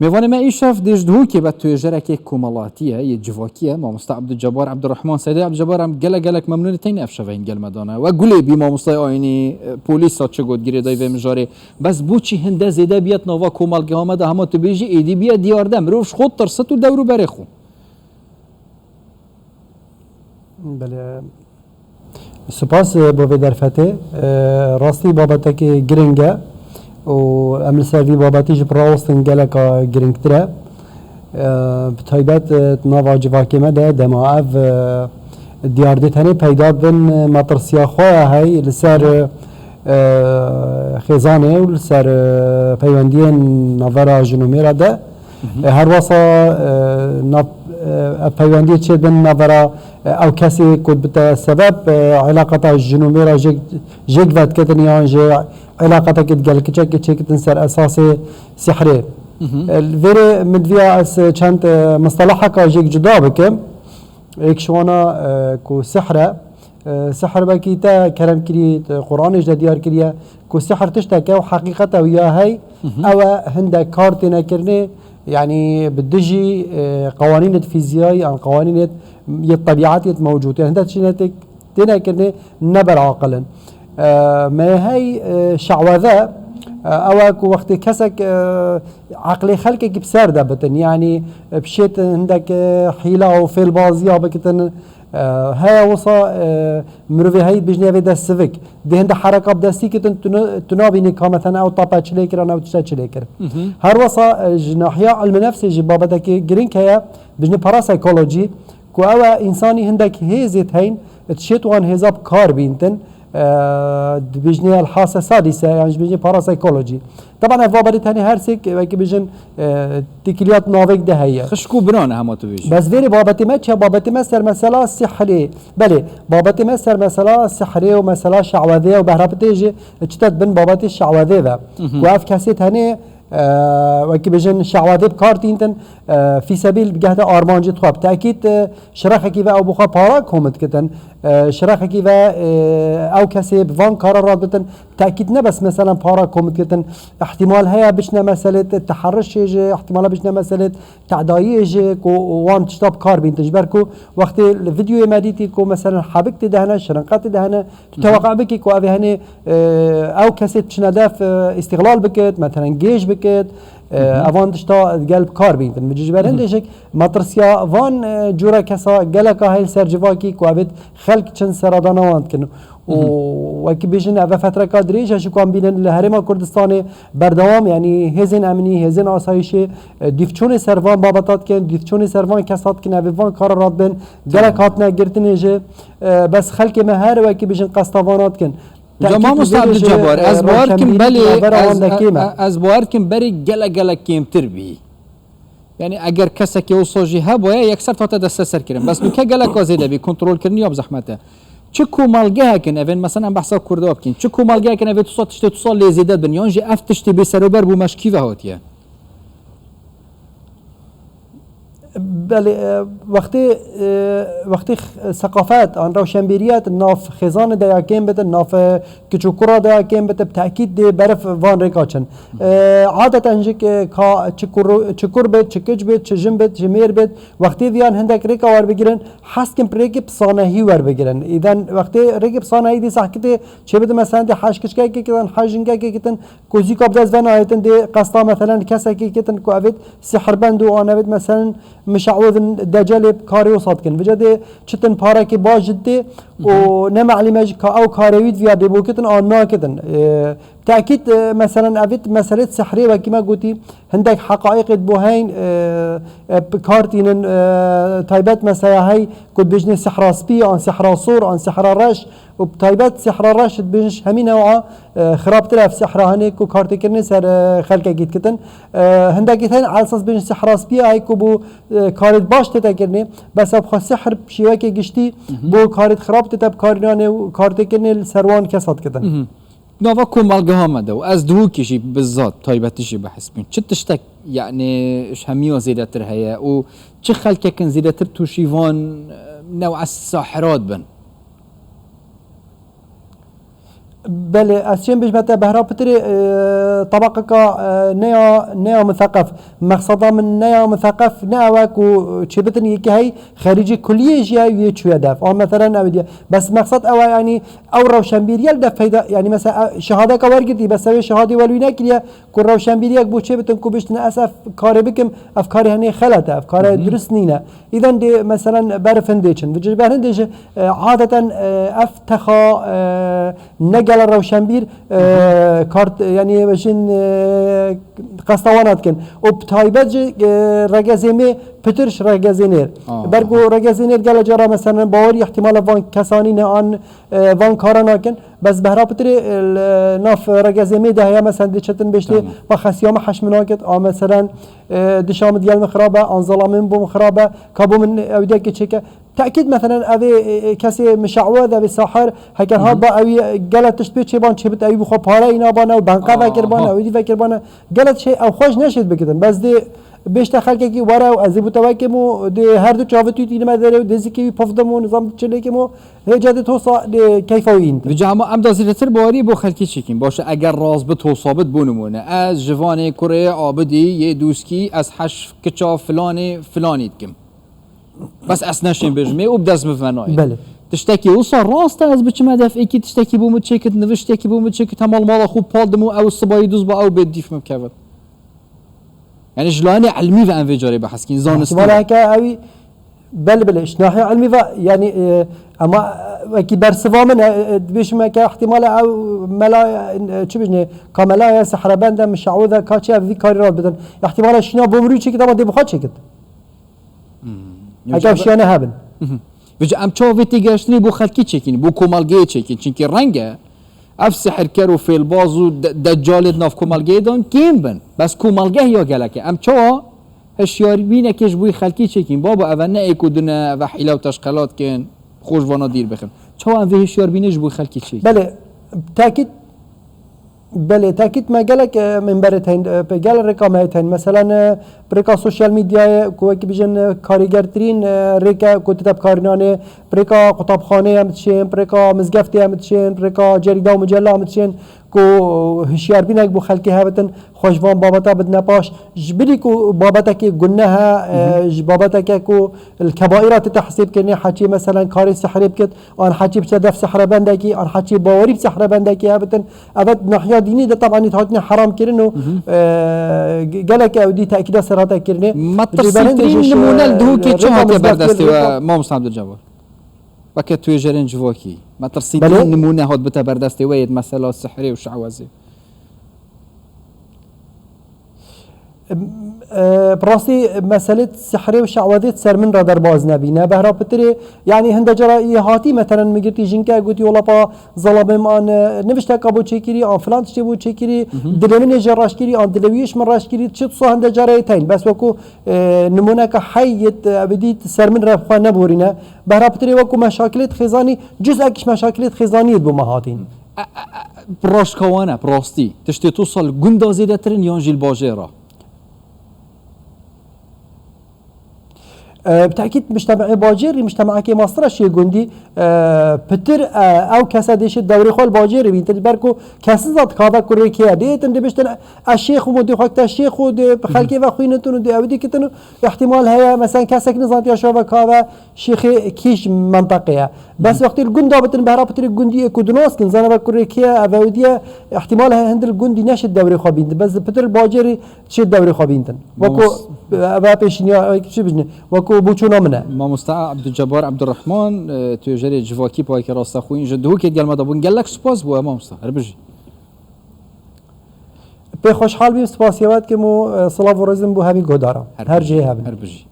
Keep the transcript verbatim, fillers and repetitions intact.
Mêvanê me îşev dê ji Duhokê be, tûjerekê komelatî ye, yê civakî ye, mamoste Ebdulcebar Ebdurrehman. Seydê Ebdulcebar, em gelek gelek memnûn in teyne ev şevê hîn gel me dane. We gulê bî, mamosteyê ayînî, e, polîsa çi got girêdayî vê mijarê. Bes boçî hinde zêde bîye di nava komelgeha me de, hema tu bêjî êdî bîye diyar de. Mirov ji xwe ditirsit û dewrûberê xwe. Belê. Spas, e, bo vê derfetê. E, rastî babetekê giring e û em li ser vî babetî jî bi rawestin geleka giringtir e. E, bi taybet, e, di nava civakê me de dema ev, e, diyardê tenê peyda dibin, e, metirsiya xwe ya hey li ser, e, e, xêzanê û li ser, e, peywendiyên navbera jin û mêra de. E, her wesa, e, nav-, e, ev peywendiyê çêdibin navbera, e, ew kesê ku dibite sebeb, e, elaqeta jin û mêra jêk, jêk vediketin yan jî elaqetekê digel kiçekê çêkitin ser esasê sihrê. E, li vêrê min diviya ez çend, e, mistelaheka jêk cuda bikim. Êk ji wana, e, ku sihr e. E, sihr wekî te kerem kirî, te Quranê jî de diyar kiriye ku sihr tiştek e û heqîqeta wî ya hey, ew e hindek kar têne kirinê, yanî bi dijî, e, qewanînê fîziyayî an qewanînê yê tebiatê mewcûd e. Hindek tiştê têne kirinê ne ber aqil in. E, me hey, e, şeweze, e, ew e ku wextê kesek, e, eqlê xelkekî bi ser de bitin, yanî, e, bişêt hindek, e, hîla û fêlbaziya bikitin, e, heye wisa, e, mirovê heyî dibêjinê evê dest sivik. Dê hinde hereka bi destî kitin, tu ne-, tu nabînî ka mesela ew tape çi lê kir, an ew tişte çi lê kir. Her wisa, e, ji nahiya ilmê nefsê jî babetekî giring heye, dibêjinê parapsychology, ku ew e însanî hindek hêzê heyîn, dişêt wan hêza bi kar bîntin, e, dibêjinê el hase sadîse, yan jî dibêjinê parapsychology. Teban ev baberî tenê her sêk, wekî bijin, e, têkiliyat navêk de heye. Xişk û biran e hema tu bêjî. Bes vêrê babetê me çi ye? Babetê me ser mesela sihrê. Belê, babetê me ser mesela sihrê û mesela şewezê û behrapitê jî çi te dibin babetê şewezê ve. Ku ev kesê tenê, e, wekî bijin şewezê bi kar tîntin, e, fîsebîl bi gehde armancê xwe. Bi tekîd, e, şirexekî ve ew bi xwe para komit kitin. E, şirexekî ve, e, ew kesê bi van kara raditin. Tekîd ne bes mesela para komit kitin. Îhtimal heye biçine meselê te-, teherişê jî, îhtimala biçine meselê tedayiyê jî ku wan tişta bi kar bîntin. Ji ber ku wextê li vîdeoyê me dîtî ku mesela hebik tê de hene, şirinqe tê de hene, tu teweqe bikî ku ev ê henê, e, ew kesê çine def, e, îstîxlal bikit, metelen gêj bikit, e, evan tişta gel bi kar bîntin. Ji ber hindê jî metirsiya van, e, cûra kesa geleka heyl ser civakî ku evêt xelk çin seradana wan dikin. Û wekî bêjin, ev e fetreka dirêj e, ji ku em bînin li Herêma Kurdistanê berdewam, yanî hêzên emnî, hêzên asayîşê, e, dîvçûnê ser van babeta dikin, dîvçûnê ser van kesa dikin, ev ê van kara radibin, gelek hatine girtinê jî, e, bes xelkê me her wekî bêjin qesta vana dikin. Hocam, Tekît Mamoste vê jî, Abdulcebbar, e, ez bawer dikim rewşenbîrî belê, navbera ez, wan de kêm e. E, ez bawer dikim berê gelek gelek kêmtir bî. Yani eger kesekî wisa jî hebûye, yekser hate desteserkirin. Bes nûke geleka zêde bî, kontrolkirinî ya bi zehmet e. Çi komelgehek in, evên mesela em behsa Kurda bikin, çi komelgehek in evê tusa tiştê tusa lê zêde bin, yan jî ev tiştê bêserober bû me ji kî ve hatiye? Belê, e, wextê, e, wextê x-, seqafet an rewşenbîriyet nav xêzanê de ya kêm bitin, nav, e, kiç û kura de ya kêm bitin, bi tekîd dê berif van rêka çin. E, adeten jî ke ka çi kur, çi kur bit, çi kiç bit, çi jin bit, çi mêr bit, wextê viyan hindek rêka werbigirin, hez dikin bi rêkê bi sanehî werbigirin. Îden wextê rêkê bi sanehî dîsa hikitê çêbitin, mesela dê hej kiçkekê kitin, hej jinkekê kitin, ku zîka bi dest ve nayêtin, dê qesta, meselen, kesekî kitin ku evêt sihirbend û an evêt, meselen, mişeûzin decelê bi karê wisa dikin. Vêca dê çitin parekê baş ji dê û ne melîme jî ka ew karê wî diviya dê bo kitin an nakitin. E, tekît, e, meselen, evêt meselê sihrê wekî me gotî, hindek heqaîqêt bo heyn, e, e, bi kar tînin, e, taybet mesela hey ku dibêjinê sihra spî, an sihra sor, an sihra reş, û bi taybet sihra reş dibêjin ji hemî newa, e, xirabtir ev sihra hene ku kartêkirinê ser, e, xelkekî dikitin. E, hindekî tên elsas dibêjin sihra spî ye, hey ku bo, e, karêt baş tête kirinê, bes ev xwe sihr bi şêwekê giştî bo karêt xirab tête bikarînanê û kartêkirinê li ser wan kesa dikitin. Nava komelgeha me de û ez Duhokê jî bi zat taybetî jî behs bikim. Çi tiştek, yani, ji hemiya zêdetir heye û çi xelkekin zêdetir tûşî van, e, new'a sahira dibin? Belê, ez çêm bêjme te behra pitirê, e, tabaqeka, e, neya, neya mutheqef. Mexseda min neya mutheqef ne ew e ku çêbitin yekî hey xerîcî kuliyê jî ye, wê çûye dev. A, meselen ew diye. Bes mexsed ew e, yanî ew rewşenbîriye li dev peyda, yanî mesela, e, şehadeka wergirtî, bes ew ê şehadê welwî nekiriye ku rewşenbîriyek bo çêbitin ku biştin ez ev karê bikim, ev karê henê xelet e, ev kare Hı hı. durist nîne. Îden dê meselen ber hindê çin. Vêca ber hindê jî, e, adeten, e, ev texa, e, ne gele rewşenbîr, e, Hı hı. kart, yanî bêjin, e, qesta wan dikin. Û bi taybet jî, e, regezê me pitir ji regezê nêr. Aa, Ber ku aha. regezê nêr gele cara meselen bawerî ihtimale van kesanî ne an, e, van kara nakin. Bes behra pitirê, e, li nav regezê me de heye meselen dê çetin bêştê Tamam. ba xesiya me heş min nakit. A meselen, e, dişa min digel min xirab e, an zelamê min bo min xirab e, ka bo min ew diyekê çêke. Tekîd, meselen, ev ê, e, e, kesê mişe'wez, ev ê sahir, heker Hı hı. hat ba ew ê gele tişt pê çêban çêbit, ew ê bi xwe pare îna bane, ew benqe Aa, vekirbane, ha. ew ê dî vekirbane. Gele şey ew xweş neşêt bikitin. Bes dê bêşte xelkekî were û ez ê bo te wekim û dê her du çavê tu tînime derê û dê zikê wî pifdim û nizam çi lêkim û hêca dê tosa dê keyfa wî întin. Vêca hema em da zêdetir bawerî bo xelkî çêkin. Baş e, eger rast bit, tosa bit, bo nimûne. Ez ji Vanê kurê Abidî yê Dûskî, ez heş kiça filanê filanî dikim. Bes ez neşêm bêjim ê û bi dest min ve nayê. Belê. Tiştekî wisa rast e, ez biçime def êkî tiştekî bo min çêkit, niviştekî bo min çêkit, hema li mala xwe pal dim û ew sibayî dûz ba ew bê dîf min bikevin. Yanî ji layê ilmî ve em vê carê behs kîn, zanistî Ihtimala ve. heke ewî, belê, belê, ji nahê ilmî ve, yanî, e, ema, e, wekî bersiva min e, e, dibêjim heke ihtimala ew mela, e, çi bijnê, ka mela ye, sehrebend e, mişe'wez e, ka çi ev vî karî re bidin. Ihtimala şîna bo mirî çêkit, ama dê bi xwe çêkit. Hmm. Heke Yoksa ew şiyane hebin. Mhm. Vêca em çawa vê têgihiştinê bo xelkî çêkin, bo komelgeyê çêkin? Çimkî reng e, ev sihirker û fêlbaz û de-, decalê di nav komelgeyê de kêm bin. Bes komelgeh ya gelek e. Em çawa hişyarbînekê ji bo xelkî çêkin? Babo, eve ne êk û din e, eve hîle û teşqelat kin, xwe ji vana dîr bixin. Çawa em vê hişyarbînê ji bo xelkî çêkin? Belê, tekît Belê, tekît me gelek, e, minberê teyn, e, pe gelek rêka me teyn. Meselen, e, bi rêka sosyal medyayê ku wekî bijin, e, karîgertirîn, e, rêke ku tide bikarînanê, bi rêka qutabxaneyê em diçên, bi rêka mizgeftê em diçên, bi rêka cerîda û micella em diçên ku hişyarbînek bo xelkê hebitin, xwe ji van babeta bidine paş. Ji bilî ku babetekê guneh e, Hı hı. e, ji babeteke ku li kebaîra tite hesêb kirinê, heçê meselen karê sihrê bikit, an heçî biçe def sehrebendekî, an heçî bawerî bi sehrebendekî hebitin. Evet, nahiya dînî de tebanî hatine heram kirin û, Hı hı. e, ge-, gelek ew dî tekîda ser hate kirinê. Metirsîtirîn Cî berhindê jî, nimûne li e, Duhokê çi rêka hatiye mizgeftiye berdestê we, rêka Mamosta Abdulcebbar? Weke tûjêrên civakî. Metirsîtirîn Belê. nimûne hat bite berdestê we yê mesela sihrê û şewezê? E, bi rastî meselê sihrê û şewedê di ser min re derbaz nebîne. Behra pitirê, yanî hinde cara yê hatî, metelen min girtî jinke gotî, "Wela pa zelamê min an, e, nivişteka bo çêkirî, an filan tiştê bo çêkirî, Hı hı. dilê min ê jê reş kirî, an dilê wî ji min reş kirî." Çi wisa hinde cara yê teyn. Bes wekû, e, nimûneka hey yê, e, ev dî di ser min re xwe neborîne. Behra pitirê wekû meşakilê di xêzanî, cuzek ji meşakilê di xêzanî yê bo me hatîn. E, e, e, bi raşka wan e, bi rastî. Tiştê tu sal gunda zêdetir in yan jî li bajêra? E, bi tekîd, mictemeê bacêrî, mictemeekê mastir e şê gundî, e, pitir, e, ew kese dê şê dewrê xwe li bacêrê bîntin. Ber ku kes nizan dikave kurê kê ye. Dê yêtin dê biştin, "Ez şêx û modê xwe kite şêx û dê bi Hı hı. xelkê ve xwînitin û dê ew dî kitin û ihtimal heye, meselen, kesek nizantiya şave kave şêxê kî ji menteqê ye." Bes Hı hı. wextê li gunda bitin, behra pitirê gundiyê ku dinas kin, zane ve kurê kê ye, ev ew diye, ihtimal heye hindil gundî neşit dewrê xwe bîntin. Bes pitir li bacêrî Çi dewrê xwe bîntin. Weko, Mamos- eve pêşiniya, e, çi bijne? Weko boçûna min e. Mamosta Abdulcebbar Abdurrahman, e, tûjêrê civakî payeke rasta xwîn ji Duhokê gel me de bûn. Gelek spas bo we mamosta. Her bijî. Pê xweşhal bîm, spasiya we dikim û, e, silav û rêzim bo hemî guhdaran. Her Her bijî. cihê hebin. Her bijî.